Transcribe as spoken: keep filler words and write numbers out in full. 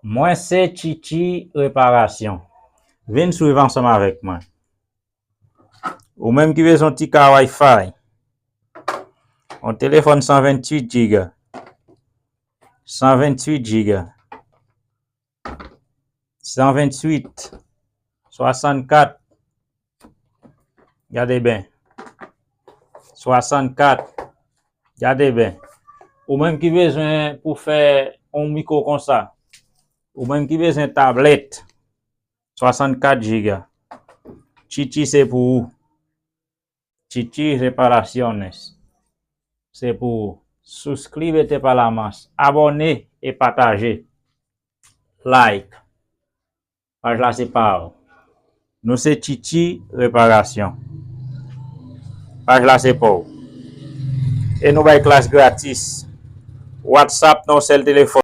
Mwen se Tchitchi Reparasyon. Vin swiv ansanm avèk mwen. Ou menm ki bezwen ti ka Wi-Fi, yon telefòn san venntuit giga, san venntuit giga, san venntuit, swasannkat, gade byen, swasannkat, gade byen. Ou menm ki bezwen pou fè yon mikwo konsa, ou menm ki bezwen tablèt, swasannkat giga. Tchitchi se pou ou. Tchitchi Reparaciones se pou ou. Suscríbete pa la más. Abòne e pataje. Like. Paj la se pa ou. Nou se Tchitchi Reparasyon. Paj la se pa ou. E nou bay klas gratis. WhatsApp nan yon sèl telefòn.